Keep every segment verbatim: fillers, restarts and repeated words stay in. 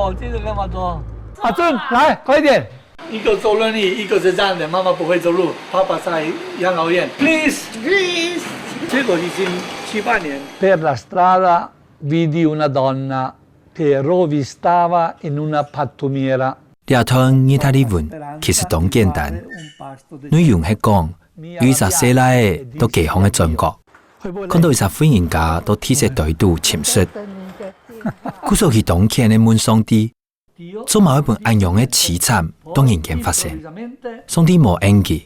哦，这个干嘛做？阿正，来，快一点。一个坐轮椅，一个是站着，妈妈不会走路，爸爸在养老院。Please，Please。结果已经七八年。Per la strada vidi una donna che rovistava in una pattumiera. 這段義大利文其實當簡單，內容係講，有一隻細倈仔到街項个轉角，看到一隻婦人家到地設堆肚尋食，故所佢當譴个問上帝：「做麼會分恁樣个淒慘到人間發生？」上帝無應佢，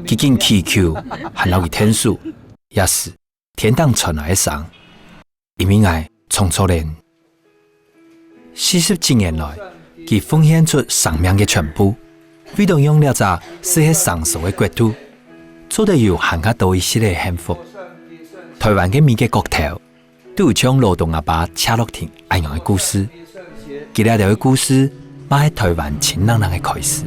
佢緊祈求，還摎佢𢯭手，也係 天頂傳來个聲：「因為𠊎創造了你。」四十幾年來，佢奉獻出生命个全部，為著讓這隻適合生疏个國度，做得有還較多一息个幸福。臺灣个每個角頭，都有像羅東阿爸謝樂庭恁樣个故事。 佢這兜个故事，嘛係臺灣盡冷冷个開始。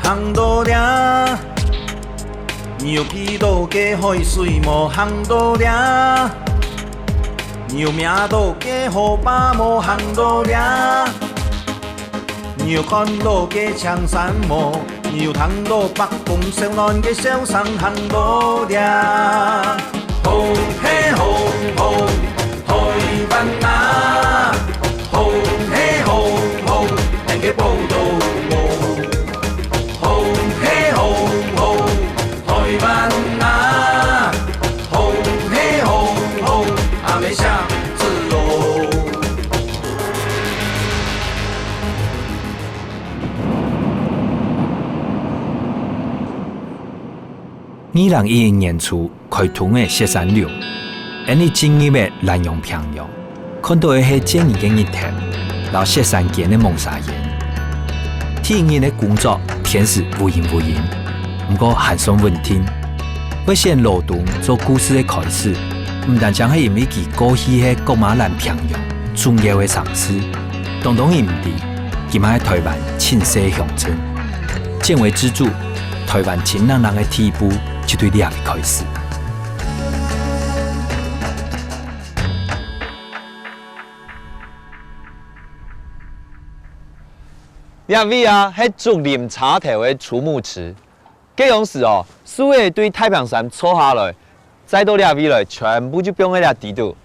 行到這，你有鼻到个海水無？行到這，你有摸到个河壩無？行到這。 你有看到个青山無？你有聽到北風吹來个笑聲？行到這。風嘿風風，臺灣啊，風嘿風風，𫣆个寶島無？風嘿風風，臺灣啊，風嘿風風，阿姆惜子哦。 二零一一年初開通个雪山龍，𫣆俚進入个蘭陽平洋，看到个係堅硬个日頭，摎雪山間个濛沙煙。第一日个工作，天時烏陰烏陰，毋過還算穩定。會選羅東做故事个開始，毋單淨係因為佢過去係噶瑪蘭平洋重要个城市，當多人毋知，佢嘛係臺灣盡細个鄉鎮。見微知著，臺灣盡冷冷个第一步就對這位開始。 這位啊，係竹林車頭个儲木池。該央時哦，樹仔對太平山坐下來，載到這位來，全部就放在這底肚。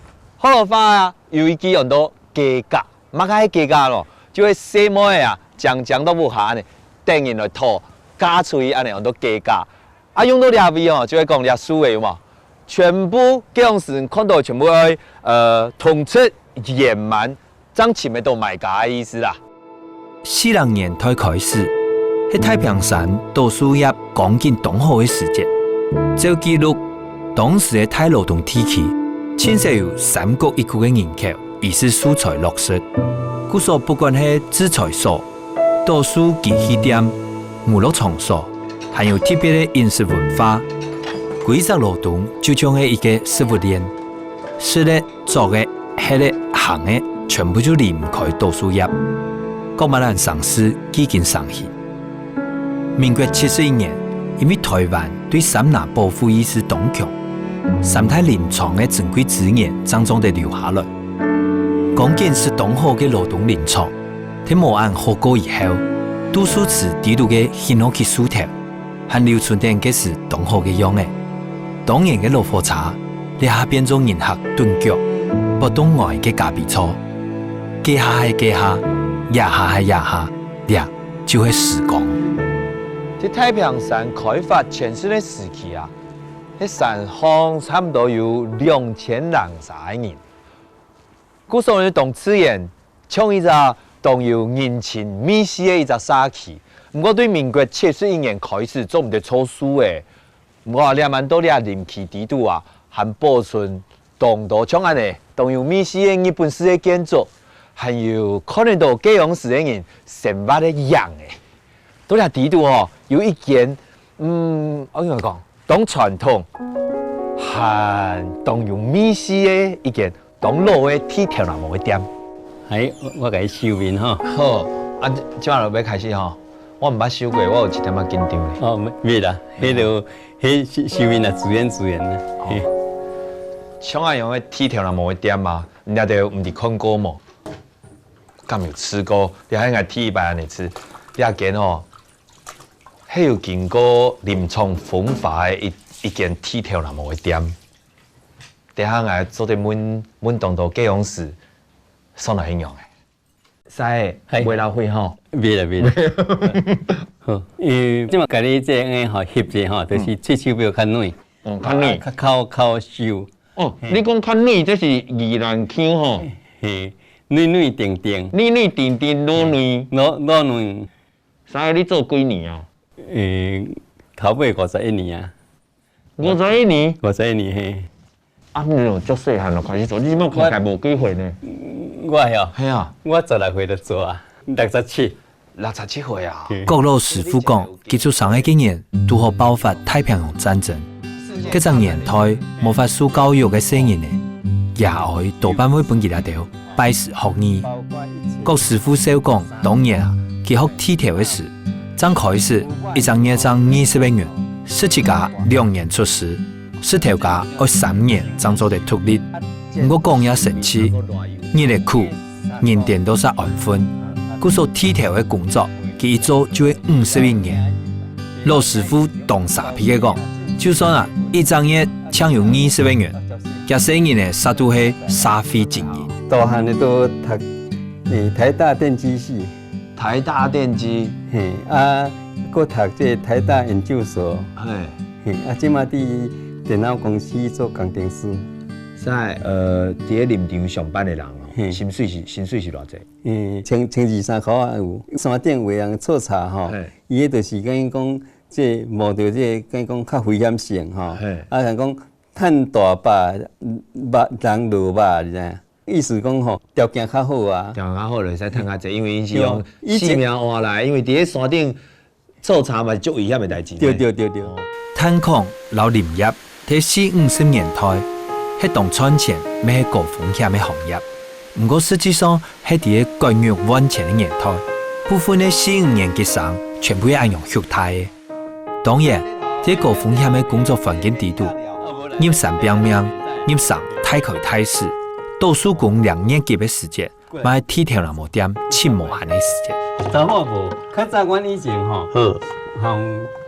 學老話啊，有一句安到雞架，麼个係雞架咯？就係細妹仔啊，靚靚到屋下恁呢，等人來討，嫁出去恁呢安到雞架。 啊，用到這位哦，就係講這樹仔有無？全部該央時看到全部愛，呃，通直圓滿，正尋得到買家个意思啦。四零年代開始，係太平山倒樹葉光景當好个時節。照記錄，當時个大羅東地區，盡識有三角一股个人口， 於是樹材落實。故所不管係製材所、倒樹機器店、娛樂場所，還有特別个飲食文化，歸隻羅東就像係一個食物鏈。食个、著个、歇个、行个，全部就離毋開倒樹葉。噶瑪蘭城市既經成形。 民國七十一年，因為臺灣對三林保護意識當強，三大林場个珍貴資源正做得留下來。光景係當好个羅東林場，在無恁好過以後，杜樹池底肚个興隆區樹頭，還留存等該時當好个樣仔。當年个老火車，這下變做人客頓腳、發動呆个咖啡座。該下係該下，這下係這下，這 就係時光。在太平山開發遷徙个時期啊，該山項差毋多有兩千零儕个人。故所呢，當自然，像一隻當有人情味緒个一隻社區。毋過對民國七十一年開始做毋得做樹仔， 毋過這滿到這林區底肚啊，還保存當多像恁呢當有味緒个日本式个建築，還有看得到該央時个人生活个影仔。到這底肚吼，有一間，嗯，仰般講，當傳統，還當有味緒个一間 當老个剃頭那毛个店。哎，我，我共你收面吼。好，啊，這，這馬就欲開始吼。我毋捌收過，我有一點仔緊張咧。哦，袂啦，彼个，彼收，收入啊，自然自然啦。嘿。像恁樣个剃頭若無个店啊，你兜毋知看過無？敢有試過？你還愛剃一擺恁樣試？這間吼，係有經過臨床風化个一，一間剃頭若無个店。等下𠊎做得問，問當多該樣事，算來形容个。 師，嘿。袂浪費吼。袂啦，袂啦。好，因為這馬家己這樣吼，翕者吼，就是喙鬚比較軟。嗯，較軟。啊，較，較，較修。哦，嘿。你講較軟，這是宜蘭腔吼。嘿，軟軟定定。軟軟定定，老軟。老，老軟。師，你做幾年啊？欸，頭尾五十一年啊。 五十一年？五十一年，嘿。啊，你有足細漢就開始做，你這馬看起來無幾歲呢？我哦，嘿啊。我十六歲就做啊，六十七。六十七歲啊？嘿。郭老師傅講，佢出生个該年，拄好爆發太平洋戰爭。該隻年代，無法受教育个細人仔，爺哀多半會分佢兜拜師學藝。郭師傅笑講，當年啊，佢學剃頭个時， 正開始，一隻月正二十個銀，實際講兩年出師，石頭家愛三年正做得獨立。毋過講也神奇，日仔苦，人顛倒煞安分。故所剃頭个工作，佢一做就會五十一年。老師傅當沙鼻个講，就算啊，一隻月淨有二十個銀，厥細人仔煞都係社會精英。大漢个都讀，欸，台大電機系。 台大電機。嘿，啊，閣讀這台大研究所。嘿。嘿，啊，這馬佇電腦公司做工程師。在，呃，佇咧林場上班个人哦，嘿。薪水是，薪水是偌濟？嗯，千，千二三箍仔有。山頂有人做賊吼，嘿。伊彼就是講講，這無著這講講較危險性吼。嘿。啊，像講趁大把，肉，人落肉，你知影？ 意思講吼，條件較好啊。條件較好就會使趁較濟，因為𪜶是用，對哦，以前性命換來，因為佇咧山頂做賊嘛，足危險个代誌呢。對，對，對，對。哦。炭礦摎林業，在四五十年代，係當賺錢，乜係高風險个行業。毋過實際上，係佇咧割肉換錢个年代，部分个四五年級生全部係恁樣畜大个。 當然，在高風險个工作環境底肚，入山拚命，入城大開大使，倒手工兩年級个時節，嘛係剃頭若無店盡無閒个時節。查某無，較早阮以前吼，好。像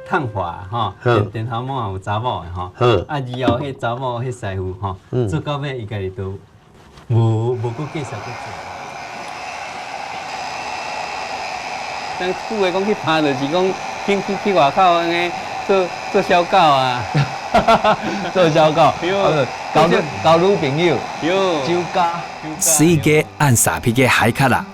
燙髮吼，好。電，電頭毛有查某个吼，好。啊，以後彼查某彼師傅吼，嗯。做到尾伊家己都 無，無閣繼續去做。咱古話講去拍，就是講去，去，去外口按呢做，做痟狗啊。做痟狗，對。啊，交女，交女朋友，對。酒家。酒家，是一个恁沙鼻个海卡啦，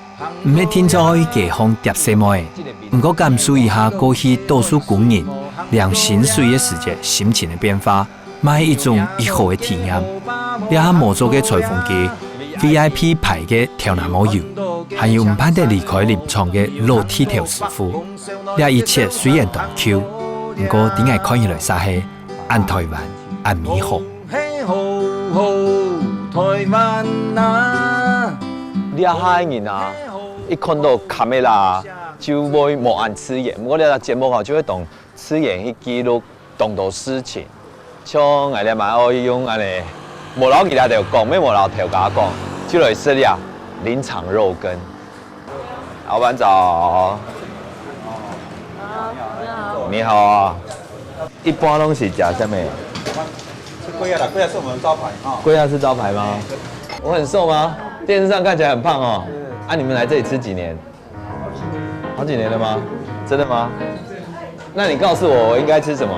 毋係定著愛去街項貼細妹仔，毋過感受一下過去倒手工人領薪水个時節心情个變化。 嘛係一種異好个體驗。這下無做个裁縫機，V I P牌个頭那毛油，還有毋盼得離開林場个老剃頭師傅。這一切雖然當舊，毋過在𠊎看起來煞係恁台灣、恁美好。這下个人啊，一看到camera就會無恁自然。毋過這个節目吼，就會當 自然去記錄當多事情。像𠊎這嘛愛用恁呢，無摎佢兜講，乜無摎頭家講，就來食這林場肉羹。老闆早。好，你好。你好啊。一般攏是食啥物？是粿仔啦，粿仔是我們招牌哈。粿仔是招牌嗎？我很瘦嗎？電視上看起來很胖哦。啊，你們來這裡吃幾年？ 好幾年了嗎？真的嗎？那你告訴我，我應該吃什麼？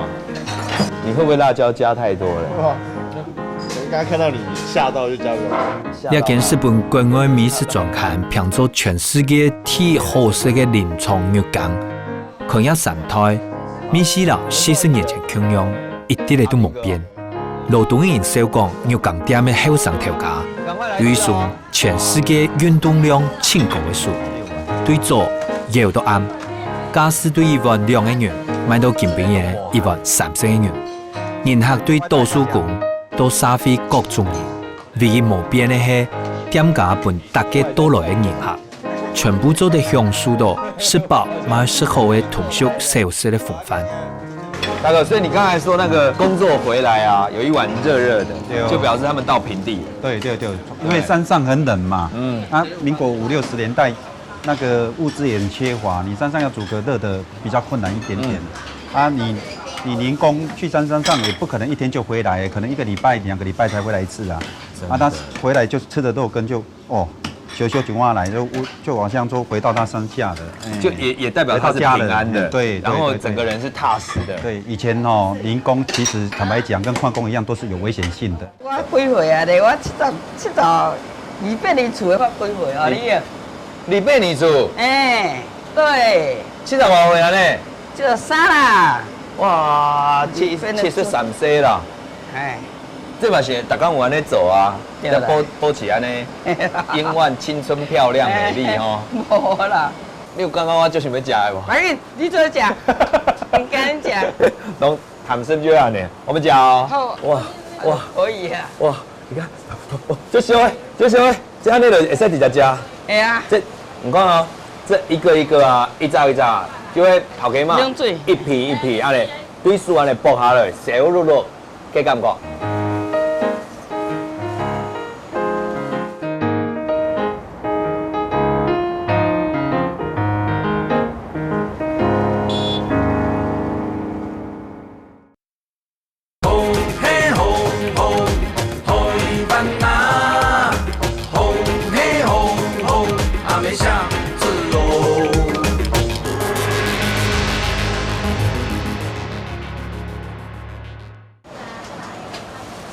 你會不會辣椒加太多了？哇，我剛剛看到你嚇到就加給我。這間日本國外美食專刊評做全世界最好食个林場肉羹，看這三代，味緒摎四十年前共樣，一滴仔都無變。 羅東人笑講，肉羹店个後生頭家，有一雙全世界運動量盡高个手，對早枵到暗，價數對一碗兩個銀，賣到今晡日一碗三十個銀。人客對倒手工到社會各種人，唯一無變个係店家分逐個到來个人客。全部做得享受到食飽嘛食好个通俗小食个風範。大哥，所以你刚才说那个工作回来啊，有一碗热热的，对哦。就表示他们到平地了。对对对，因为山上很冷嘛，嗯。啊，民国五六十年代，那个物资也很缺乏，你山上要煮个热的比较困难一点点。嗯。啊，你你零工去山山上也不可能一天就回来，可能一个礼拜、两个礼拜才回来一次啊。真的。啊，他回来就吃的肉羹就哦，咻咻就挖来，就就好像说回到他山下了，哎。就也也代表他是平安的，回到家了，对对然后整个人是踏实的。对，以前哦，零工其实坦白讲，跟矿工一样，都是有危险性的。我几岁啊咧？我七十七十二八年次的，我几岁啊？你啊？二八年次？哎，对。七十外岁啊呢？七十三啦。哇，七七十三岁啦。哎。这嘛是逐工有安尼做啊，对啦。要保保持安尼，永远青春漂亮美丽吼。无啦。你有感觉我最想要食的无？哎，你做食，你敢食？拢 谈生就要呢，我们讲哦。好。哇哇可以啊。哇，你看，就小诶，就小诶，这样你就会使直接加。哎呀，这你看啊，这一个一个啊，一只一只，就会好给嘛，用水一皮一皮啊嘞，对手啊嘞剥下来，小肉肉，给感觉。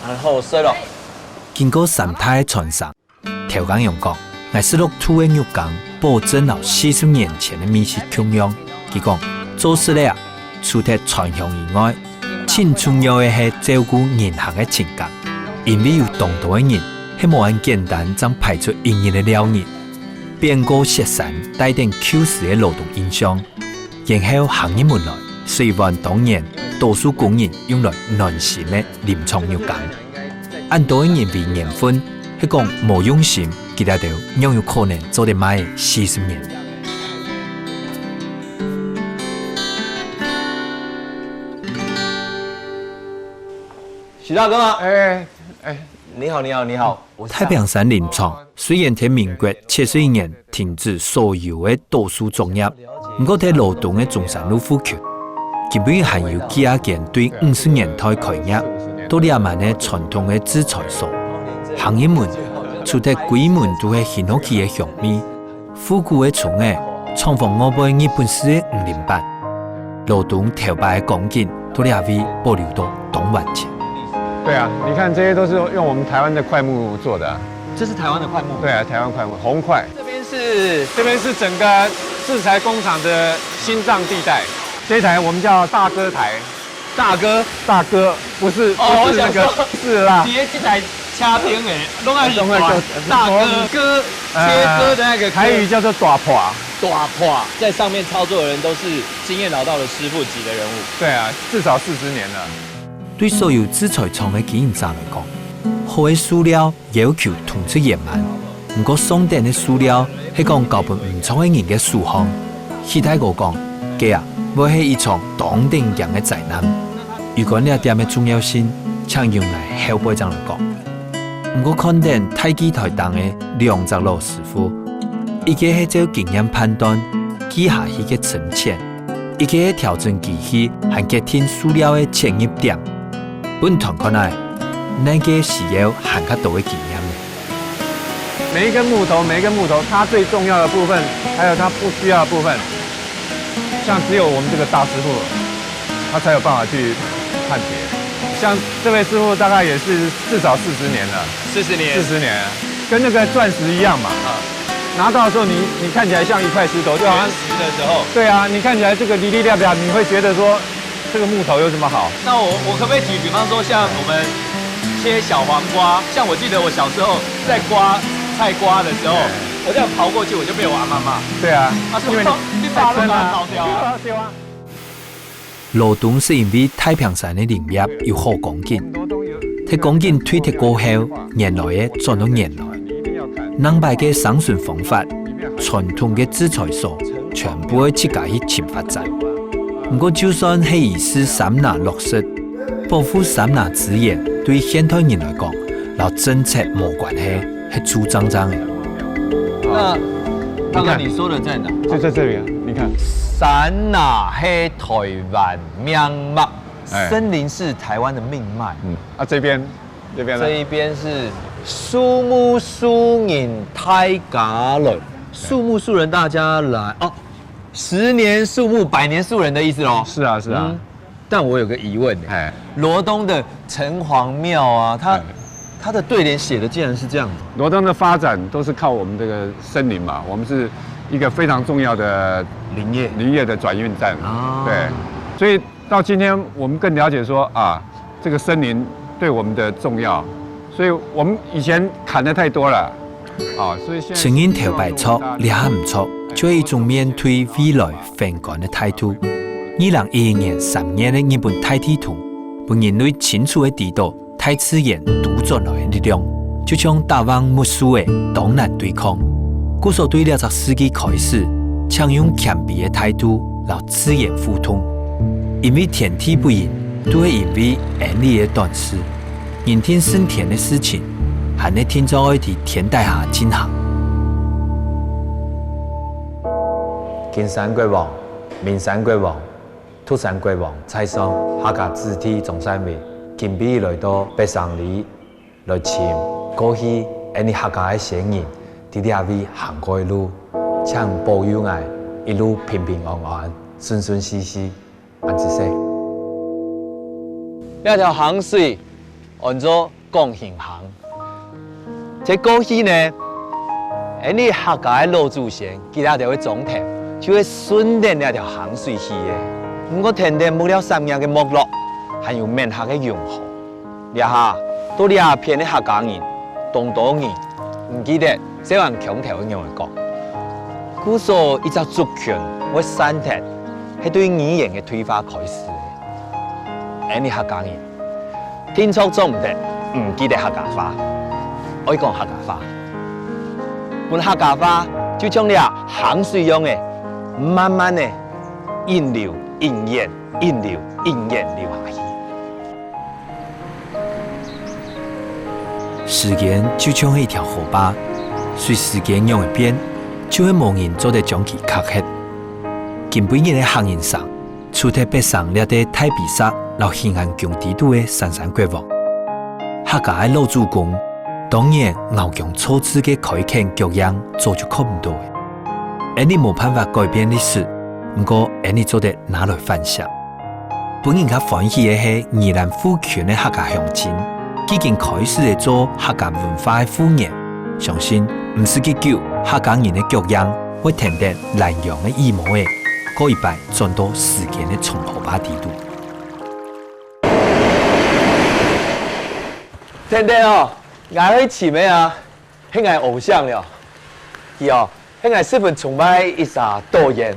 然后睡了。经过三大个传承， 头家娘讲，𠊎食落肚个肉羹，保證摎四十年前个味緒共樣。佢講，做食个啊，除忒傳香以外，盡重要个係照顧人客个情感。因為有當多个人，係無恁簡單正排出一日个尞日，邊過雪山，帶等舊時个勞動印象，然後行入門來，食一碗當然多數工人用來暖心个林場肉羹。 恁多个人為緣分，係講無用心，佢兜仰有可能做得賣四十年？徐大哥嗎？哎哎，你好，你好，你好，我是太平山林場雖然在民國七十一年 停止所有个多數作業，毋過在羅東个中山路附近，今晡日還有幾下間對五十年代開業到這滿个傳統个製材所。行入門，除忒歸門都係新屋區个香味，復古个窗仔，廠房外背日本式个五連板，羅東頭擺个光景，到這位保留到當完整。對啊，你看這些都是用我們台灣的檜木做的啊。這是台灣的檜木？對啊，台灣檜木，紅檜。 這邊是這邊是整個製材工廠的心臟地帶。這一台我們叫大割台。大割？大割，不是，哦，不是那個，我想說，是啦。直接這台車頂欸，攏愛是大，大割，割，切割的那個割。呃，台語叫做大破。大破，在上面操作的人都是經驗老道的師傅級的人物。對啊，至少四十年了。對所有製材廠个經營者來講，好个塑料 要求通直圓滿。毋過上等个塑料係講交分毋著个人个手項。許大哥講，該啊，會係一場當頂驚个災難。有關這點个重要性，請容𠊎後背正來講。毋過看等大機台頂个兩隻老師傅，一個係照經驗判斷，鋸下去个深淺， 一個係調整機器還決定塑料个切入點。分團看來，哪個需要還較多个經驗呢？每一根木頭，每一根木頭，它最重要的部分，還有它不需要的部分，像只有我們這個大師傅，他才有辦法去判別。像這位師傅大概也是至少四十年了。四十年。四十年，跟那個鑽石一樣嘛。啊。拿到的時候你，你看起來像一塊石頭，就好像，原石的時候。對啊，你看起來這個哩哩啦啦，你會覺得說這個木頭有什麼好？那我，我可不可以舉，比方說像我們切小黃瓜，像我記得我小時候在刮菜瓜的時候，對。我這樣刨過去，我就被我阿嬷罵。對啊，她說，因為你，你把它太深了。拔掉啊。對啊，對啊。 羅東係因為太平山个林業有好光景，忒光景退忒過後，原來个轉到原來。另擺个生存方法，傳統个製材所全部愛自家去尋發展。毋過，就算係移師三林落實，保護三林資源對現代人來講，摎政策無關係，係豬正正个。那剛剛你說的在哪？就在這裡啊，你看，三林係台灣命脈，哎森林是台灣的命脈。嗯，啊這邊，這邊呢這？一邊是樹木樹人大家樂，樹木樹人大家來哦，十年樹木，百年樹人的意思咯。是啊，是啊，嗯，但我有個疑問欸，哎，羅東的城隍廟啊，它哎它的對聯寫的竟然是這樣子。羅東的發展都是靠我們這個森林嘛，我們是一個非常重要的林業林業的轉運站，啊對，所以到今天我們更了解說啊，這個森林對我們的重要，所以我們以前砍的太多了，啊，所以現在承認頭擺錯，這下毋著，就係一種面對未來宏觀个態度。二零一一年三月个日本大地動，分人類清楚个知著，大自然倒轉來个力量，就像打橫抿樹仔，當難對抗。故所對這隻世紀開始，請用謙卑个態度摎自然互動，因為天地不仁，都係因為恩理个短視。 人定勝天个事情，還係定著愛在天底下進行。金山國王、明山國王、獨山國王在上，客家子弟鍾善偉今晡日來到北城里來尋過去𠊎等客家个先人在這位行過个路，請保佑𠊎一路平平安安、順順序序。 恁仔細。這條坑水安做廣興坑。在過去呢，𠊎等客家个老祖先，佢這兜个庄田就係順等這條坑水去个。毋過跈等木料產業个沒落，還有綿狹个用河，這下到這片个客家人，當多人毋記得 細漢腔頭仰仔講。故所一隻族群會散忒，係對語言个退化開始个。𠊎等客家人，定著做毋得毋記得客家話，愛講客家話。分客家話就像這坑水樣仔，慢慢仔引流、引演、引流、引演流下去。 時間就像係一條河壩，隨時間仰仔變，就係無人做得將佢卡忒。今晡日个客人聲，除忒北城這塊大埤石摎興安宮底肚个三山國王，客家个老祖公，當年敖宮錯置个開墾腳印早就看毋著了。𠊎等無辦法改變歷史，毋過𠊎等做得拿來反省。 分人較歡喜个係宜蘭附近个客家鄉親，既經開始咧做客家文化个復原，相信毋使幾久，客家人个腳印會跈等蘭陽个雨毛仔，過一擺轉到時間个長河壩底肚。跈等哦，𠊎愛尋个啊， 係𠊎偶像了。佢哦，係𠊎十分崇拜一儕導演。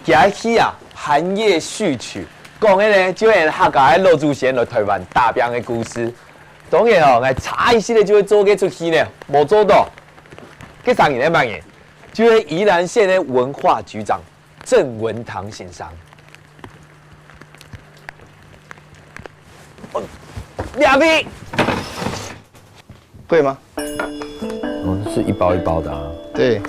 佢个戲啊，《寒夜序曲》，講个呢就係客家个老祖先來臺灣打拚个故事。當然哦，𠊎差一息仔就會做該齣戲呢，無做著。該儕人係麼人？就係宜蘭縣个文化局長鄭文堂先生。哦，兩位。 貴嗎？哦，是一包一包的啊。對。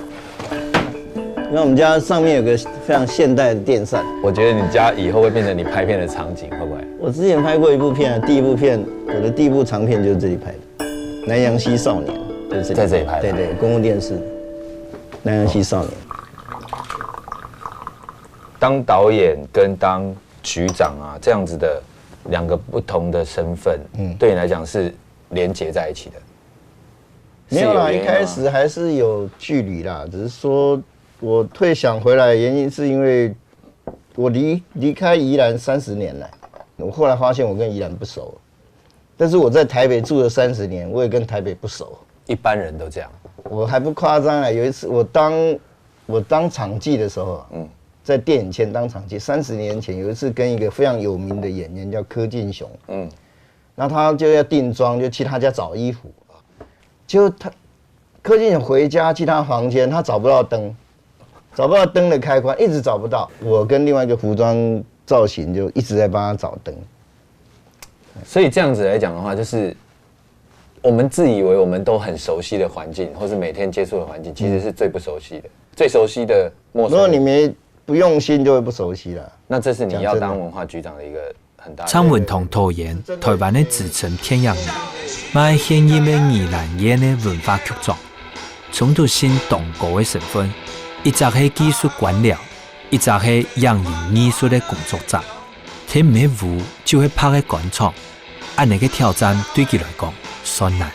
那我們家上面有個非常現代的電扇，我覺得你家以後會變成你拍片的場景，會不會？我之前拍過一部片啊，第一部片，我的第一部長片就是這裡拍的，《南陽溪少年》，就是這裡在這裡拍的。對對，公共電視，《南陽溪少年》。當導演跟當局長啊這樣子的兩個不同的身份，嗯，對你來講是連結在一起的。沒有啦，是有原因嗎？一開始還是有距離啦，只是說我退想回來的原因是因為我離離開宜蘭三十年來，我後來發現我跟宜蘭不熟，但是我在台北住了三十年，我也跟台北不熟。一般人都這樣。我還不誇張啊，有一次我當我當場記的時候啊，嗯，在電影圈當場記，三十年前有一次跟一個非常有名的演員叫柯俊雄，嗯，然後他就要定妝，就去他家找衣服，結果他柯建雄回家去他房间，他找不到灯，找不到灯的开关，一直找不到。我跟另外一个服装造型就一直在帮他找灯。所以这样子来讲的话，就是我们自以为我们都很熟悉的环境，或是每天接触的环境，其实是最不熟悉的，最熟悉的陌生人。如果你没不用心，就会不熟悉了。那这是你要当文化局长的一个很大的。蔡文同導演，台灣个資深電影人，嘛係現任个宜蘭縣个文化局長，衝突性當高个身份，一隻係技術官僚，一隻係影音藝術个工作者，天毋係烏就係白个官場，恁呢个挑戰對佢來講算難。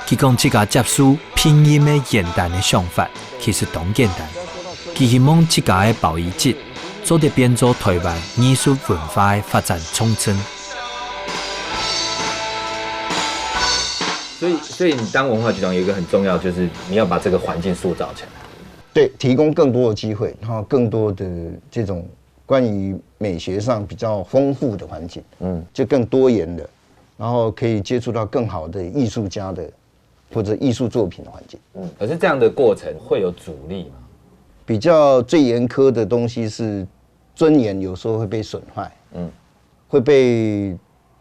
佢講自家接受聘任个原單个想法，其實當簡單。佢希望自家个包衣節做得變做台灣藝術文化个發展重鎮。所以，所以你当文化局长有一个很重要，就是你要把这个环境塑造起来。对，提供更多的机会，然后更多的这种关于美学上比较丰富的环境，嗯，就更多元的，然后可以接触到更好的艺术家的或者艺术作品的环境。嗯，可是这样的过程会有阻力吗？比较最严苛的东西是尊严，有时候会被损坏，嗯，会被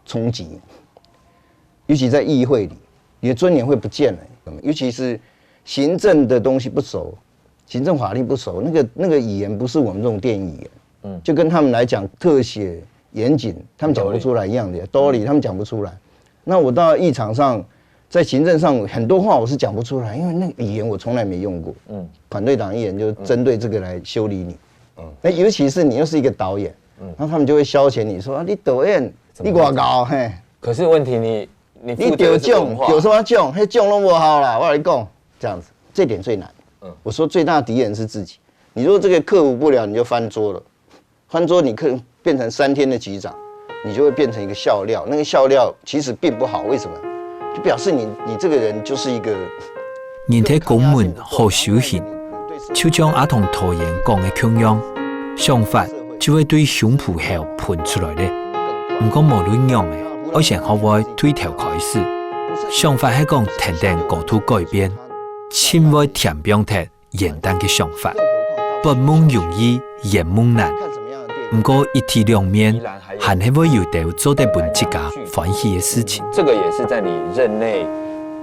冲击，尤其在议会里，你的尊严会不见了。尤其是行政的东西不熟，行政法律不熟，那个那个语言不是我们这种电影语言，嗯，就跟他们来讲特写远景，他们讲不出来一样的道理，他们讲不出来。那我到议场上，在行政上很多话我是讲不出来，因为那个语言我从来没用过。嗯，反对党议员就针对这个来修理你。嗯，那尤其是你又是一个导演，嗯，然后他们就会消遣你说啊，你导演，你偌高嘿，可是问题你你你得奖，有什么奖？嘿，奖都不好啦，我来讲，这样子，这点最难。嗯，我说最大敌人是自己。你如果这个克服不了，你就翻桌了。翻桌，你可能变成三天的局长，你就会变成一个笑料。那个笑料其实并不好，为什么？就表示你你这个人就是一个。人體公文好修行，就像阿童導演講个共樣，想法就會對胸脯口噴出來咧。毋過無論仰仔，愛先學會對頭開始。想法係講跈等高度改變，盡會添放忒 原單个想法。發夢容易，圓夢難。毋過一體兩面，還係會有兜做得分自家歡喜个事情。这个也是在你任内，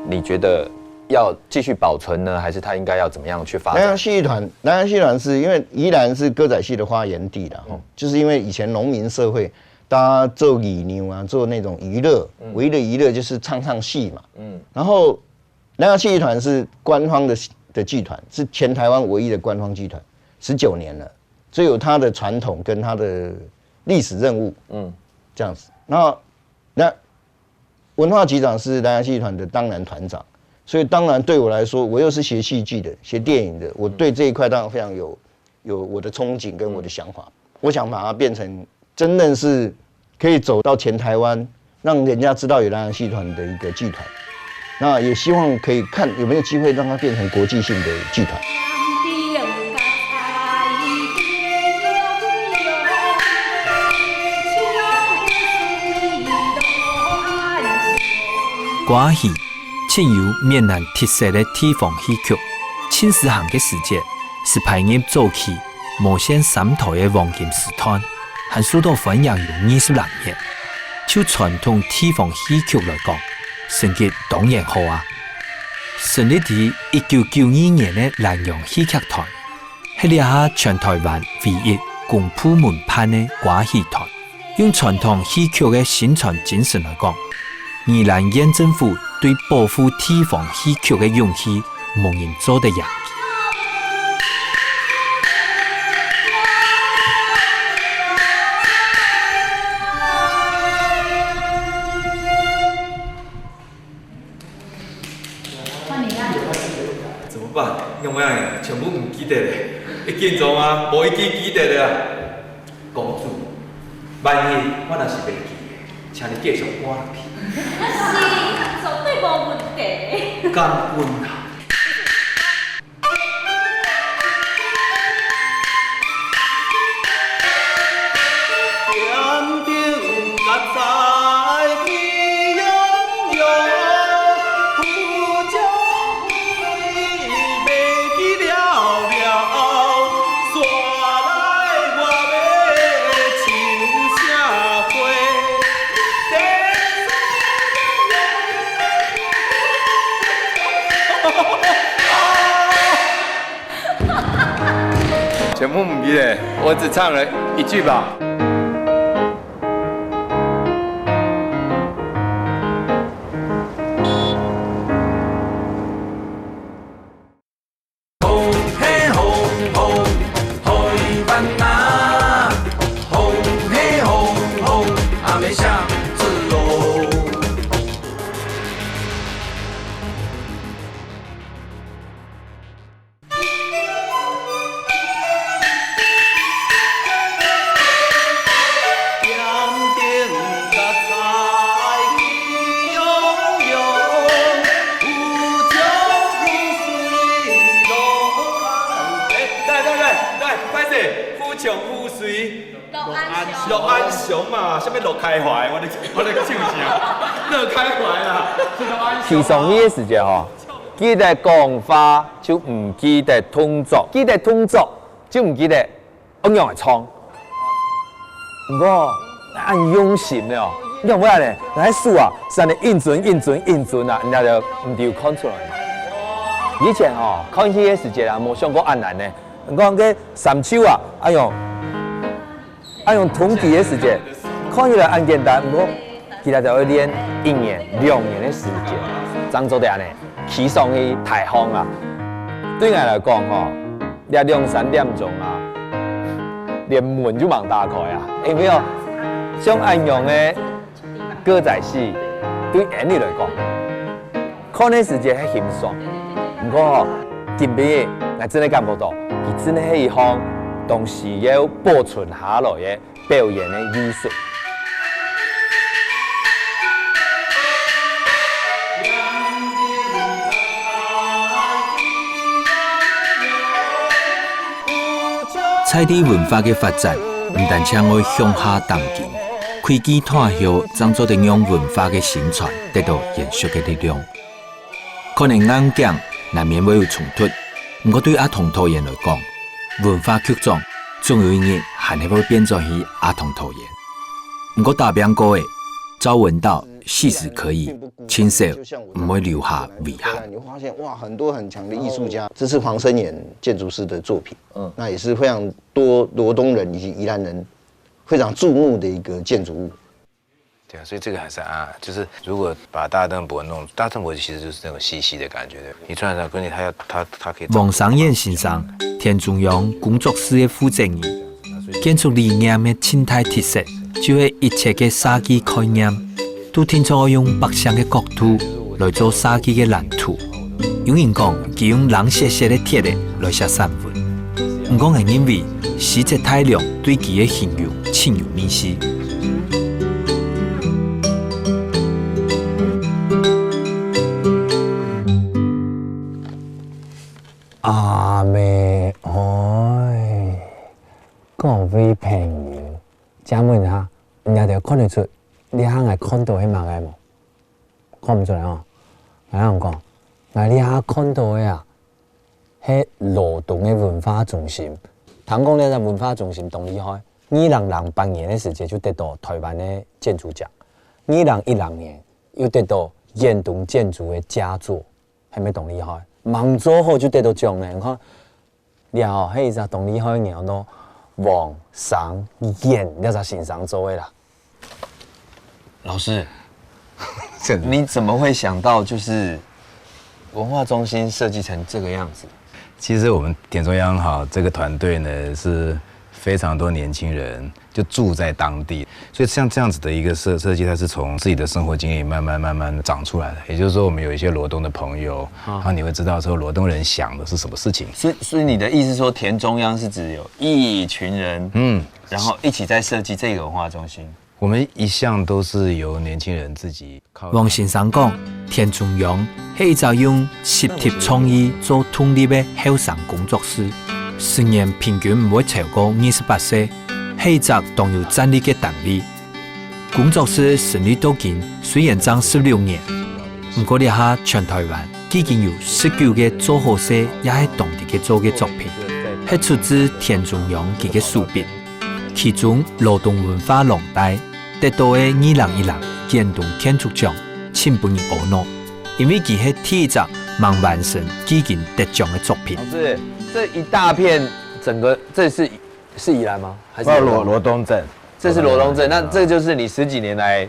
你觉得要继续保存呢，还是它应该要怎么样去发展？南洋戏剧团，南洋戏剧团是因为宜兰是歌仔戏的发源地啦，吼，就是因为以前农民社会，大家做义牛啊，做那种娱乐，唯一的娱乐就是唱唱戏嘛，嗯，然后南洋戏剧团是官方的的剧团，是全台湾唯一的官方剧团，十九年了，所以有它的传统跟它的历史任务，嗯，这样子。然后那文化局长是南洋戏剧团的当然团长，所以当然对我来说，我又是学戏剧的、学电影的，我对这一块当然非常有有我的憧憬跟我的想法。我想把它变成真正是可以走到全台湾，让人家知道有南洋戏团的一个剧团。那也希望可以看有没有机会让它变成国际性的剧团。歌仔戲盡有閩南特色个地方戲曲，盡時行个時節，係排入早期無線三台个黃金時段，還受到歡迎有二十零年。 就傳統地方戲曲來講，成績當然好啊。成立於一九九二年个蘭陽戲劇團，係這下全台灣唯一公部門辦个歌仔戲團。用傳統戲曲个生存精神來講，宜蘭縣政府對保護地方戲曲个勇氣，無人做得贏。 怎麼辦？仰般啊？全部毋記得咧，一緊張啊，無一支記得咧啊。公主，萬一我若是袂記得，請你繼續搬落去。是，絕對無問題。感恩啊！全部毋記得，我只唱了一句吧。来来来来，歹勢，富强富水。 樂安雄。樂安雄嘛，啥物樂開懷？我咧，我咧笑啥？樂開懷啦，是樂安雄啊。提醒你个時節吼，記得講話就毋記得動作，記得動作就毋記得仰般來唱。毋過，恁用心了哦，仰會恁呢？𠊎手啊，係恁呢緊顫、緊顫、緊顫啊，人家就毋知有看出來嘛。以前吼，看戲个時節啊，無想過恁難呢。你講該三手啊，哎喲， 啊，用同期个時節，看起來恁簡單，毋過佢兜就愛練一年、兩年个時間，正做得恁呢，企上去台項啊。對𠊎來講吼，這兩三點鐘啊，連門就吂打開啊，有無？像恁樣个歌仔戲，對𠊎俚來講， 看个時節係欣賞，毋過吼，今晡日𠊎真个感覺到，佢真个係一項當需要保存下來个表演个藝術。在地文化个發展，毋單淨愛向下打緊，開枝斷葉，正做得讓文化个承傳得到延續个力量。 可能硬頸難免會有衝突，毋過對阿童導演來講，文化局長總有一日還係會變轉去阿童導演。毋過打拚過个，趙文道四十可矣，盡少毋會留下遺憾。你會發現，哇，很多很強的藝術家，這是黃聲遠建築師的作品，嗯，那也是非常多羅東人以及宜蘭人非常注目的一個建築物。 對啊，所以這個還是啊，就是如果把大鄧博弄，大鄧博其實就是那種細細的感覺，對。你突然想，跟你他要他他可以黃聲遠先生，田中央工作室个負責人，建築理念个盡大特色，就係一切个設計概念，都定著愛用百姓个角度來做設計个藍圖。有人講，佢用冷雪雪个鐵仔來寫散文。 毋過𠊎認為，西澤太郎對佢个形容盡有味緒。阿姆哀，各位朋友，請問一下，你兜看得出這下𠊎看到係麼个無？看毋出來吼。𠊎同你講，𠊎這下看到个啊， 係羅東个文化中心。聽講這隻文化中心當厲害，二零零八年个時節就得到台灣个建築獎，二零一零年又得到遠東建築个佳作，係毋係當厲害？吂做好就得到獎呢，你看，這吼係一隻當厲害个人，安到黃聲遠這隻先生做个啦。 老師，你怎麼會想到就是文化中心設計成這個樣子？其實我們田中央哈，這個團隊呢，是非常多年輕人就住在當地，所以像這樣子的一個設設計，它是從自己的生活經歷慢慢慢慢長出來的。也就是說，我們有一些羅東的朋友，啊。然後你會知道說羅東人想的是什麼事情。所以，所以你的意思說，田中央是指有一群人，嗯。然後一起在設計這個文化中心？ 我們一向都是由年輕人自己靠。黃先生講，田中央係一隻用集體創意做動力个後生工作室，成員平均毋會超過二十八歲，係一隻當有戰力个單位。工作室成立到今雖然正十六年，毋過這下全台灣既經有十九個做好勢也係當值得做个作品，係出自田中央佢个手筆。 其中，羅東文化廊帶得到个二零一零遠東建築獎，盡分人阿腦，因為佢係第一隻吂完成既經得獎个作品。老师，这一大片，整个这是是宜兰吗？还是不，罗罗东镇，这是罗东镇，那这就是你十几年来，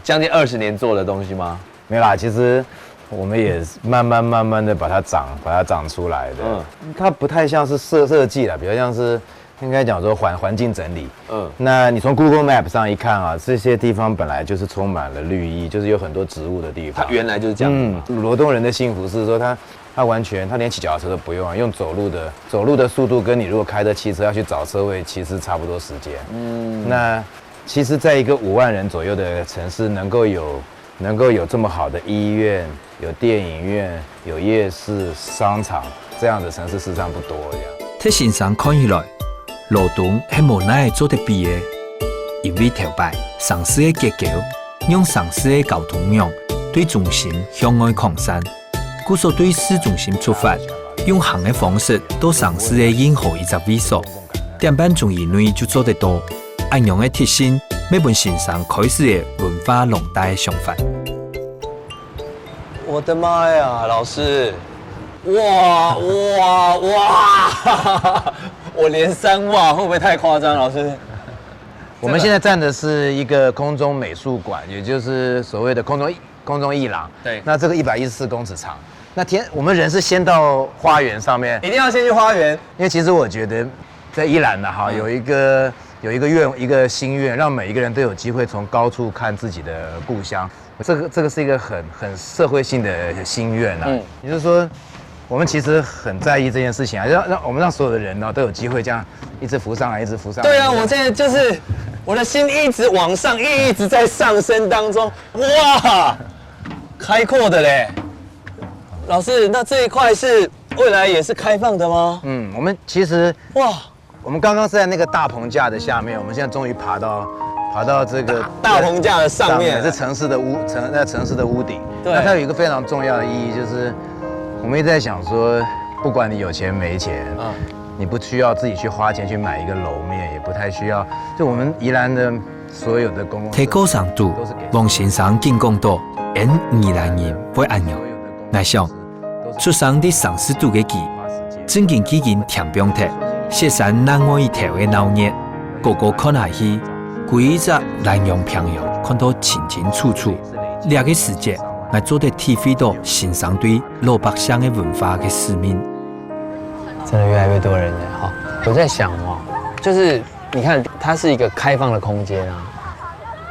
将近二十年做的东西吗？没有啦，其实我们也慢慢慢慢的把它长，把它长出来的。嗯嗯，它不太像是设设计啦，比较像是应该讲说环环境整理。嗯，那你从 Google Map 上一看啊，这些地方本来就是充满了绿意，就是有很多植物的地方。它原来就是这样子嘛。嗯，罗东人的幸福是说他他完全他连骑脚踏车都不用啊，用走路的走路的速度跟你如果开着汽车要去找车位，其实差不多时间。嗯，那其实，在一个五万人左右的城市，能够有能够有这么好的医院、有电影院、有夜市、商场这样的城市，事实上不多这样。在先生看起來，羅東係無哪會做得比个，因為頭擺城市个結構，讓城市个交通網對中心向外擴散，故所對市中心出發，用行个方式到城市个任何一隻位所，點半鐘以內就做得到。恁樣个特性，乜分先生開始个文化廊帶个想法。我的妈呀，老师，哇哇哇！我连三哇，会不会太夸张，老师？我们现在站的是一个空中美术馆，也就是所谓的空中空中艺廊。对那这个一百一十四公尺长，那天我们人是先到花园上面，一定要先去花园。因为其实我觉得在宜兰呢，哈，有一个有一个愿一个心愿，让每一个人都有机会从高处看自己的故乡。这个这个是一个很很社会性的心愿啊。嗯也就是说，我们其实很在意这件事情啊，让让我们让所有的人呢都有机会这样一直浮上来，一直浮上来。对啊，我现在就是我的心一直往上，一直在上升当中。哇，开阔的嘞，老师，那这一块是未来也是开放的吗？嗯，我们其实哇，我们刚刚是在那个大棚架的下面，我们现在终于爬到爬到这个大棚架的上面是城市的屋城在城市的屋顶。对那它有一个非常重要的意义，就是我们一直在想说，不管你有钱没钱，嗯你不需要自己去花钱去买一个楼面，也不太需要。就我们宜兰的所有的公共设施在過程中，黃先生緊講到，俺宜蘭人會恁樣。𠊎想，出生在城市肚个佢，正經既經聽放忒雪山另外一頭个鬧熱，高高看下去，歸一隻蘭陽平洋看到清清楚楚。這个時節，𠊎做得體會到先生對老百姓个文化个使命。真的越来越多人了哈。我在想哦，就是你看，它是一个开放的空间啊，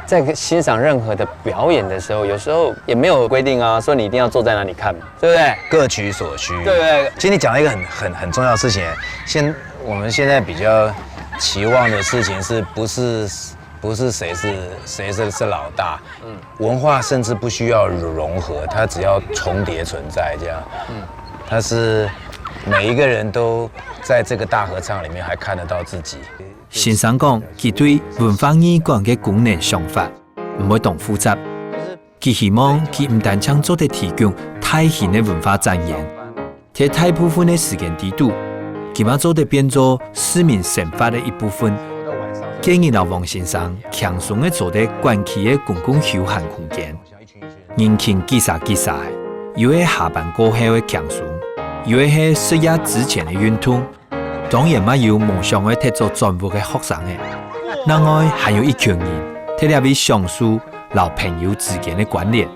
在欣赏任何的表演的时候，有时候也没有规定啊，说你一定要坐在那里看嘛，对不对？各取所需。对不对？其实你讲了一个很很很重要的事情，现我们现在比较期望的事情是不是不是谁是谁是是老大，嗯，文化甚至不需要融合，它只要重叠存在这样，嗯，它是每一个人都在这个大合唱里面还看得到自己。先生講，佢對文化藝館个功能想法毋會當複雜。佢希望佢毋單淨做得提供大型个文化展演，在大部分个時間裡肚，佢嘛做得變做市民生活个一部分。建議摎黃先生輕鬆个坐在館區个公共休閒空間，人群擠煞擠煞个，有个下班過後个輕鬆，有个係食夜之前个運動， 當然嘛有夢想愛㧒做轉屋个學生仔。另外還有一群人，在這位享受摎朋友之間个關聯。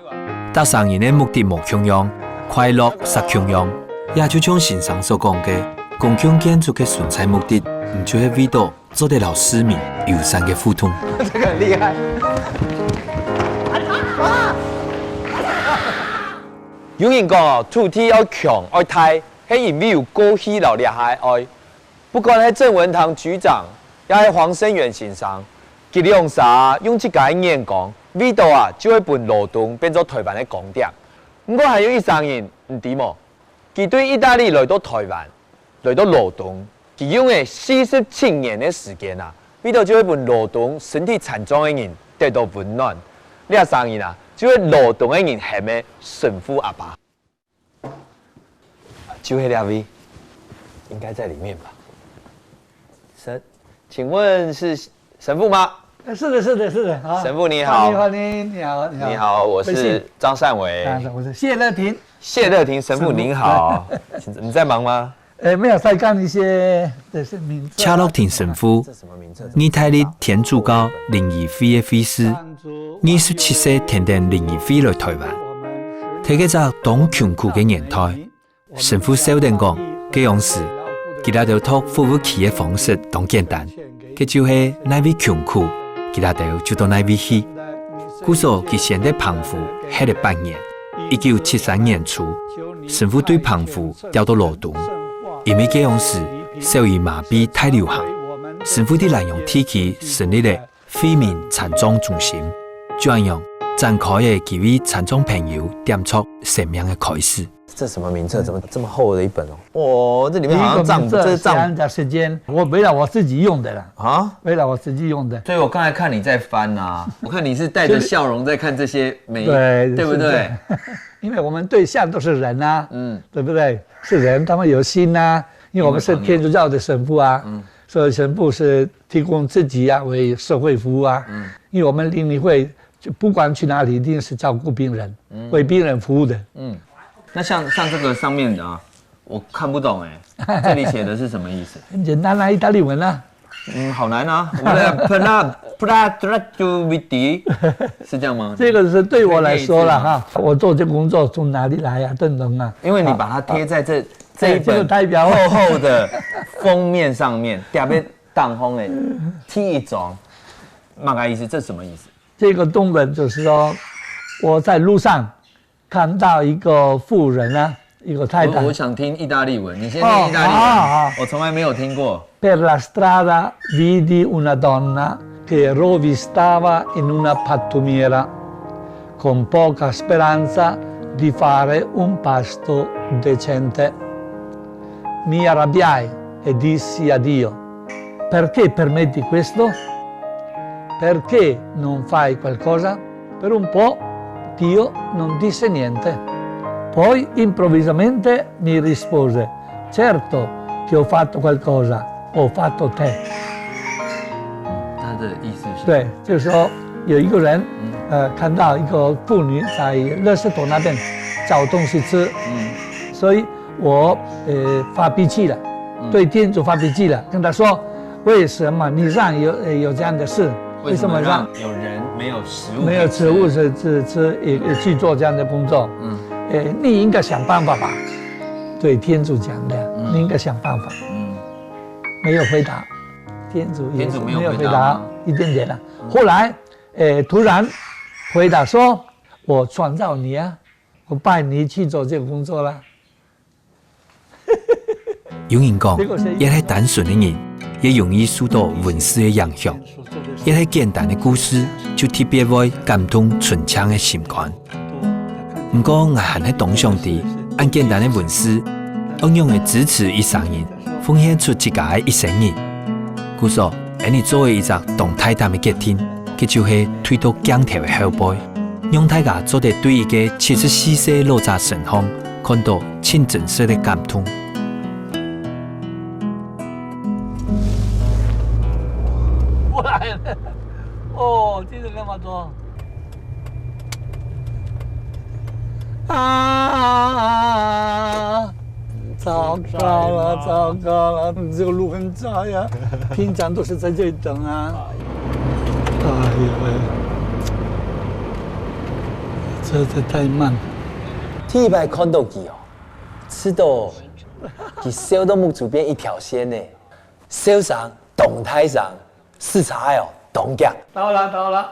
逐儕人个目的無共樣，快樂煞共樣。也就像先生所講个，公共建築个存在目的，毋就係為著做得摎市民友善个互動。这个很厉害。有人講哦，土地愛強愛大，係因為有過去摎這下个愛。不管係鄭文堂局長，也係黃聲遠先生，佢兩儕用自家个眼光，為著啊，就會分羅東變做台灣个光點。毋過還有一儕人，你知無？佢對義大利來到台灣，來到羅東，佢用个四十七年个時間啊，為著就會分羅東身體殘障个人得到溫暖。這儕人啊，就係羅東个人喊个神父阿爸。 就係這位，應該在裡面吧？神，請問是神父嗎？哎，是的，是的，是的，啊，神父你好。欢迎，欢迎，你好，你好。你好，我是张善伟。张善伟，我是谢乐庭。谢乐庭神父您好。你在忙吗？哎，没有，在看一些，这是名字啊。谢乐庭神父，意大利天主教灵医会个会士，二十七岁跈等灵医会來台灣。在該隻當窮苦个年代， 神父笑等講，該央時，佢兜讀服務區个方式當簡單，該就係哪位窮苦，佢兜就到哪位去。故所佢先在澎湖歇了半年。一九七三年初，神父對澎湖調到羅東，因為該央時小兒麻痺大流行，神父在蘭陽地區成立了 惠民殘障中心，就恁樣展開了佢為殘障朋友點著生命个開始。这什么名册？怎么这么厚的一本哦？哦，这里面好像账，第一个名册，这是账。写人家时间，我为了我自己用的啦，啊？为了我自己用的。所以我刚才看你在翻啊，我看你是带着笑容在看这些每，对，对不对？是这样。因为我们对象都是人啊，嗯。对不对？是人，他们有心啊，因为我们是天主教的神父啊，嗯。所以神父是提供自己啊为社会服务啊，嗯。因为我们灵医会就不管去哪里，一定是照顾病人，嗯。为病人服务的。嗯，那像，像这个上面的啊，我看不懂哎，这里写的是什么意思？很简单啊，意大利文啊。嗯，好难啊。我们来 pra pra tra tu viti，是这样吗？这个是对我来说了哈，我做这工作从哪里来啊，等等啊。因为你把它贴在这，这一本，哎，这个代表厚厚的封面上面，特别当红的第一张，大概意思，这什么意思？这个动人就是说，我在路上 看到一个妇人啊，一个太太。我，我想听意大利文，你先念意大利文，哦，好，好，好。我从来没有听过。Per la strada vidi una donna che rovistava in una pattumiera, con poca speranza di fare un pasto decente. Mi arrabbiai e dissi a Dio: "Perché permetti questo? Perché non fai qualcosa?" Per un po' Dio non disse niente. Poi improvvisamente mi rispose: "Certo che ho fatto qualcosa, ho fatto te." 他的意思是？对，就是说有一个人，嗯。呃，看到一个妇女在垃圾桶那边找东西吃，嗯。所以我，呃，发脾气了，嗯。对天主发脾气了，跟他说："为什么你让有，呃，有这样的事？为什么让有人没有食物可以吃？没有食物是，是吃，也，也去做这样的工作？嗯。呃，你应该想办法吧。"对天主讲的，嗯。你应该想办法。嗯。没有回答，天主也是没有回答，天主没有回答吗？一点点了。嗯。后来，呃，突然回答说："我创造你啊，我派你去做这个工作啦。"有人讲，越係单纯个人，越容易受到文字个影响，越係简单个故事，就特别會感动纯净个心肝。毋過，𠊎還係當想知，恁簡單个文字，仰般个支持一儕人，奉獻出自家个一生人。故所，𠊎等做个一隻當大膽个決定，佢就係退到鏡頭个後背。 讓大家做得對一个七十四歲老者身上看到盡真實个感動。過來了。哦，這個幹嘛做？啊！ 糟糕了，糟糕了，这个路很窄呀，平常都是在这里等啊。哎呦喂，车子太慢。第一擺看到佢哦，試到佢笑到目珠邊一條線呢，笑聲當大聲，駛車个哦，當遽。到了，到了。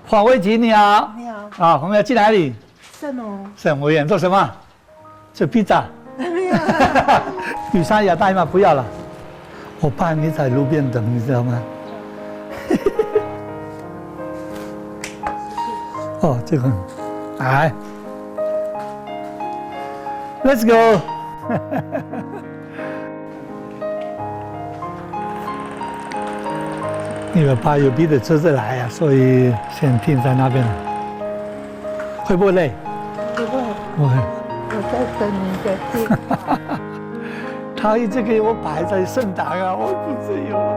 黃慧琪，你好。你好。啊，我們要去哪裡？聖母。聖母院做什麼？ 吃披萨。没有。雨伞要带吗？不要了，我怕你在路边等，你知道吗？哦，这个，哎，Let's go。因为怕有别的车子来啊，所以先停在那边。会不会累？不会，不会。我在等你的电。他一直给我排在盛达啊，我不自由了。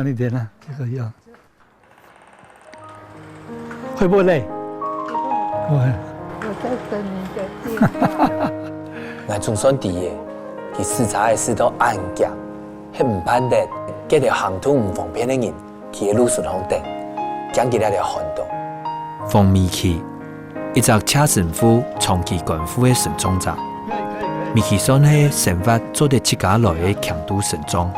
一点啊，这个要。会不会累？不会。我在等你的电话。𠊎總算知个，佢駛車个駛到恁遽，係毋盼得，該兜行動毋方便个人，企在路脣項等，驚佢兜會寒著。黃美琪，一隻謝神父長期看護个身障者。 美琪算係生活做得自家來个強度身障。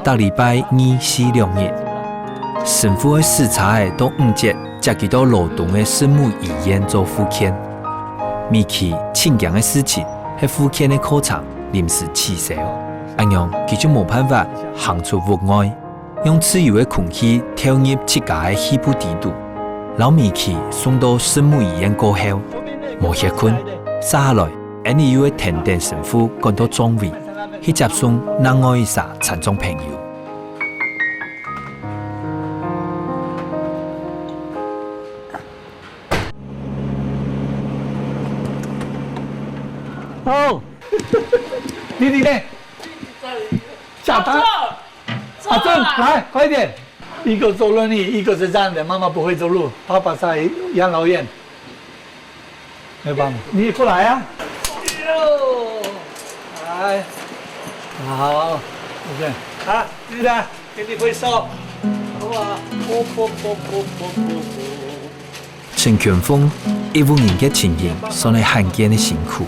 逐禮拜二、四兩日，神父愛駛車仔到五節，接佢到羅東个聖母醫院做復健。美琪盡驚个事情係復健个課程臨時取消，恁樣佢就無辦法行出屋外。 用自由个空氣跳入自家个肺部底肚，摎美琪送到聖母醫院過後，無歇睏，續下來，𫣆俚又會跈等神父趕到葬位，去接送另外一儕殘障朋友。哦，弟弟呢？下班。 阿正，来，快一点。一个坐轮椅，一个是站着，妈妈不会走路，爸爸在养老院，没办法。你也过来啊。来，好，OK，好，现在给你挥手，好不好？啵啵啵啵啵啵啵。 陳群峰一屋人个情形算係罕見个辛苦。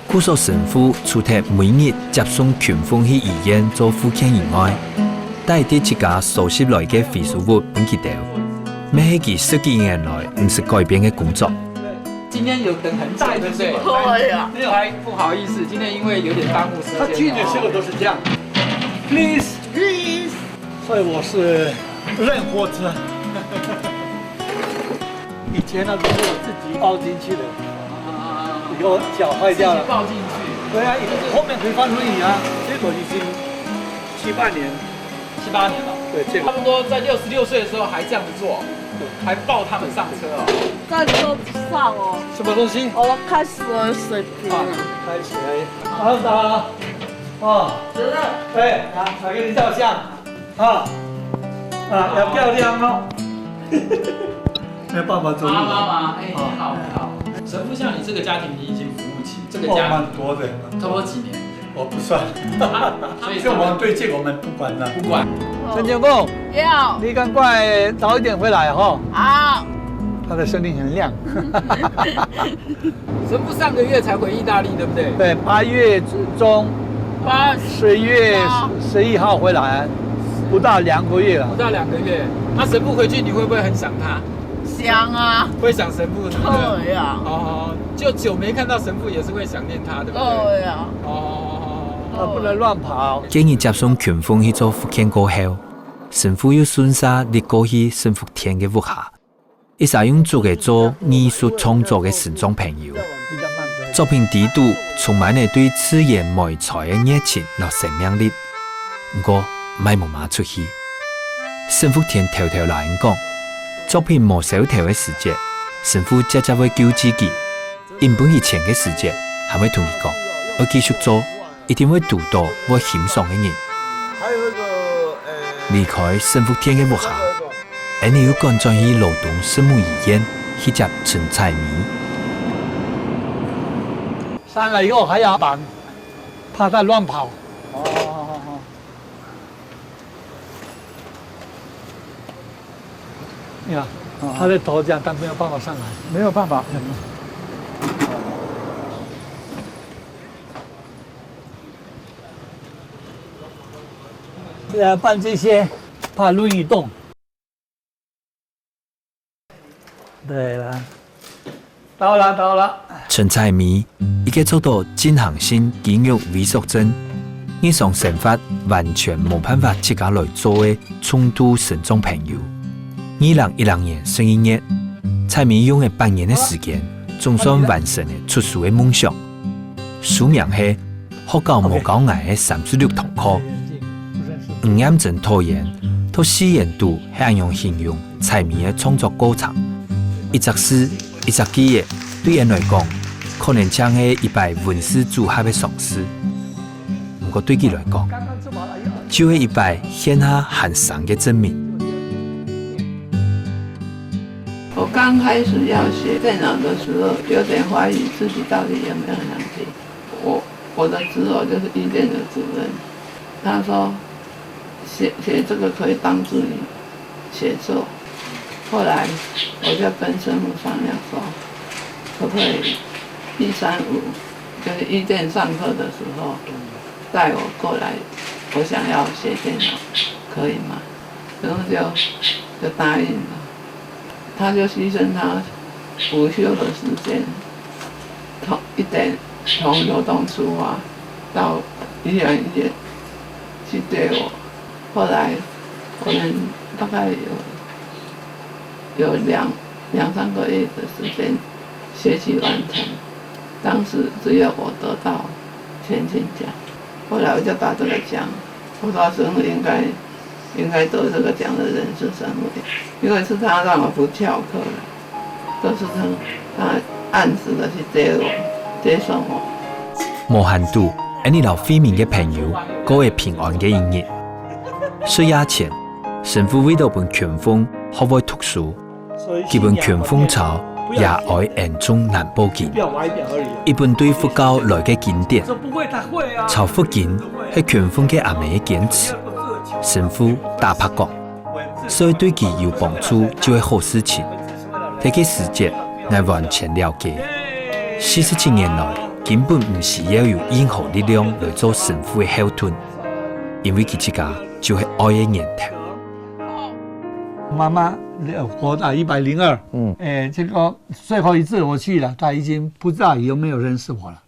故所神父除忒每日接送群峰去醫院做復健以外，帶兜自家收集來个回收物分佢兜，乜係佢十幾年來毋識改變个工作。今天有等很久，对不对？对啊。没有，还不好意思，今天因为有点耽误时间哦。他去年是不是都是这样？Please。Please。 所以我是认货车。以前那个是我自己抱进去的，以后脚坏掉了。自己抱进去。对啊，以后后面可以放轮椅啊，结果已经七八年。七八年了。对，结果差不多在六十六岁的时候还这样子做，对。还抱他们上车哦。在车子上哦。什么东西？我开始了水平了。啊，开始了。好，打。哦，真的。哎，来，来跟你照相。 啊，啊，要漂亮哦。没有办法走路。妈妈吗？哎，你好，你好。神父，像你这个家庭，你已经服务起这个家庭，哦，蛮多的。差不多几年？我不算。啊，所以就我们对这个我们不管了。不管。陈建峰，要。你赶快早一点回来哈。好。他的声音很亮。 神父上个月才回意大利，对不对？对，八月中，八十月十一号回来，不到两个月了。不到两个月。那神父回去，你会不会很想他？想啊。会想神父，对不对？对啊。哦，就久没看到神父，也是会想念他，对不对？对啊。哦。啊，不能乱跑。建议接送群峰去做复健过后，神父又顺势入过去圣福天个屋下。 一儕用竹仔做艺术创作个身障朋友，作品底肚充滿了對自然媒材个熱情摎生命力。毋過，莫摸摸出去。沈福田偷偷摎人講，作品無燒透个時節，神父輒輒會救濟佢；引分佢錢个時節，還會同佢講，愛繼續做， 一定會堵著會欣賞个人。離開沈福田个屋下，𫣆俚又趕轉去羅東聖母醫院去接陳彩薇。上來以後還要綁，怕他亂跑。哦，哦，哦，哦。你看，哦，哦。他的頭這樣，但沒有辦法上來。沒有辦法。嗯。 呃，搬这些，怕轮椅动。对了，到了，到了。陳彩薇，一个做到進行性肌肉萎縮症，日常生活完全無辦法自家來做个重度身障朋友。二零一零年十二月，彩薇用了半年个時間，總算完成了出書个夢想。 書名係《學校無教𠊎个三十六堂課》。吳艷珍導演在序言肚係恁樣形容彩薇个創作過程：一隻字，一隻句仔，對𫣆來講，可能像係一擺文字組合个嘗試。毋過對佢來講，就係一擺現下還生个證明。我剛開始要學電腦的時候，有點懷疑自己到底有沒有能力。我我的職偶就是伊甸的主任，他說写写這個可以幫助你寫作。後來我就跟神父商量說，可不可以一三五，就是伊甸上課的時候带我过来，我想要学电脑，可以吗？然后就就答应了。他就牺牲他午休的时间，从一点从罗东出发到医院医院去接我。后来我们大概有有两两三个月的时间学习完成，当时只有我得到全勤奖。后来我就把这个奖，我说神父应该应该得这个奖的人是神父，因为是他让我不翘课了，都是他他按时的去接我接送我。無閒肚，恁呢摎慧敏个朋友過个平安个一日。食夜前，神父為著分權風學會讀書，佢分權風抄《野外恩眾南部經》，一本對佛教來个經典。抄佛經係權風个阿姆个堅持，神父打白講，所以對佢有幫助就係好事情。在該時節，𠊎完全了解。四十七年來，根本毋需要有任何力量來做神父个後盾，因為佢自家就係愛个源頭。媽媽活到一百零二，嗯，哎，这个最后一次我去了，她已经不知道有没有认识我了。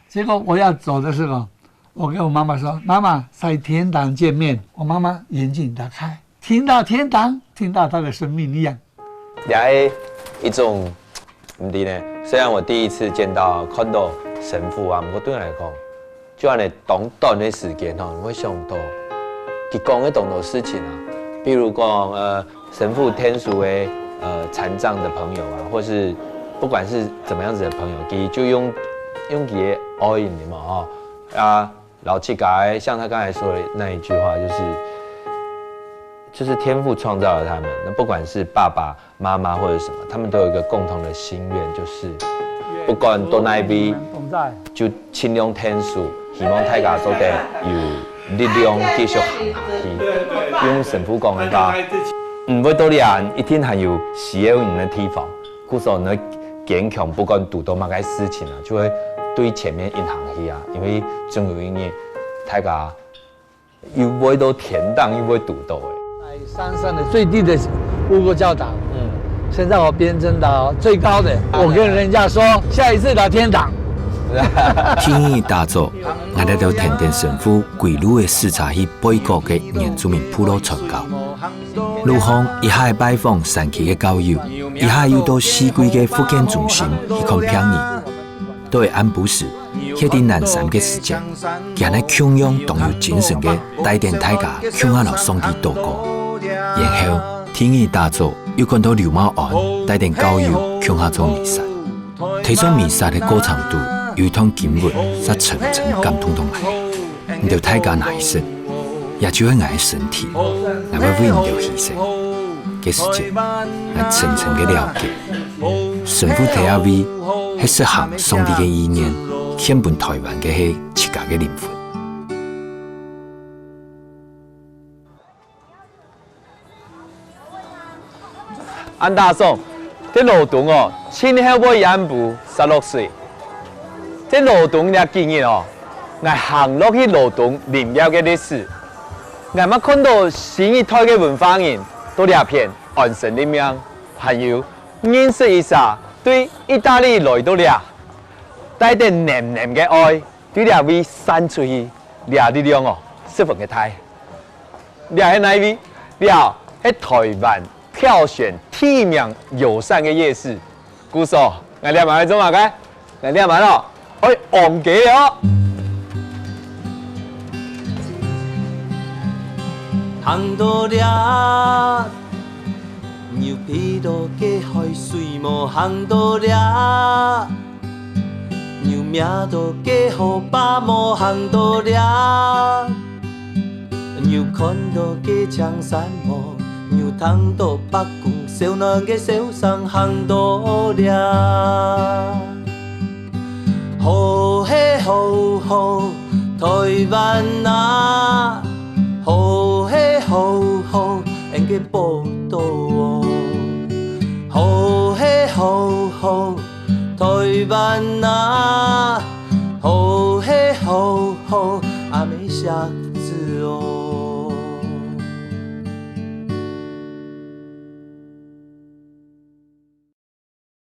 结果我要走的时候，我跟我妈妈说：“妈妈，在天堂见面。”我妈妈眼睛打开，听到天堂，听到她的生命一样。也係一種毋知呢。雖然我第一次見到看到神父啊，毋過對我來講，就恁呢當短个時間吼，你會想到佢講个當多事情啊，比如講呃神父天使个呃殘障的朋友啊，或是不管是怎麼樣子的朋友，佢就用用佢个愛你嘛吼啊，然後自家个像他剛才說的那一句話，就是就是天父創造了他們，那不管是爸爸。媽媽或者什麼，他們都有一個共同的心願，就是不管到哪位，就盡量天使，希望大家做得有力量繼續行下去。用神父講个話，毋會到這，一定還有需要人个地方。故所你堅強，不管堵到麼个事情啊，就會對前面行下去啊，因為總有一日，大家。 又會到天頂，又會堵到个。在山上的最低的五個教堂，嗯，現在我變成到最高的。我跟人家說，下一次到天堂。天光打早，𠊎兜跈等神父歸路个駛車去背角个原住民部落傳教。路項一下拜訪山區个教友，一下又到四季个復健中心去看病人。到暗晡時， 歇佇南山个時節，佢還共樣當有精神个帶等大家共下摎上帝禱告。然後，天光打早又趕到流貌庵，帶等教友共下做彌撒。在做彌撒个過程肚，有一段經文煞深深感動著𠊎。你兜大家拿去食，也就係𠊎个身體，𠊎會為你兜犧牲。該時節，𠊎深深个了解，神父在這位 係實行上帝个意念，獻分台灣个係自家个靈魂。恁打爽，這羅東哦，盡後尾暗晡煞落水。這羅東這幾日哦，𠊎行落去羅東林業个歷史，𠊎乜看到新一代个文化人到這片安身立命，還有認識一儕對義大利來到這， 帶等淰淰个愛，對這位散出去，這力量哦，十分个大。這係哪位？這係台灣票選第一名友善个夜市。故所，𠊎這滿愛做麼个？𠊎這滿哦，愛往街哦。行到這，牛鼻到街海水無行到這。 牛命到街河把無行到這，有看到个青山無？有聽到伯公燒暖个燒聲行到這。好嘿好好，台灣啊！好嘿好好，恩个寶島哦！好嘿好好，台灣啊！好嘿好好，阿姆惜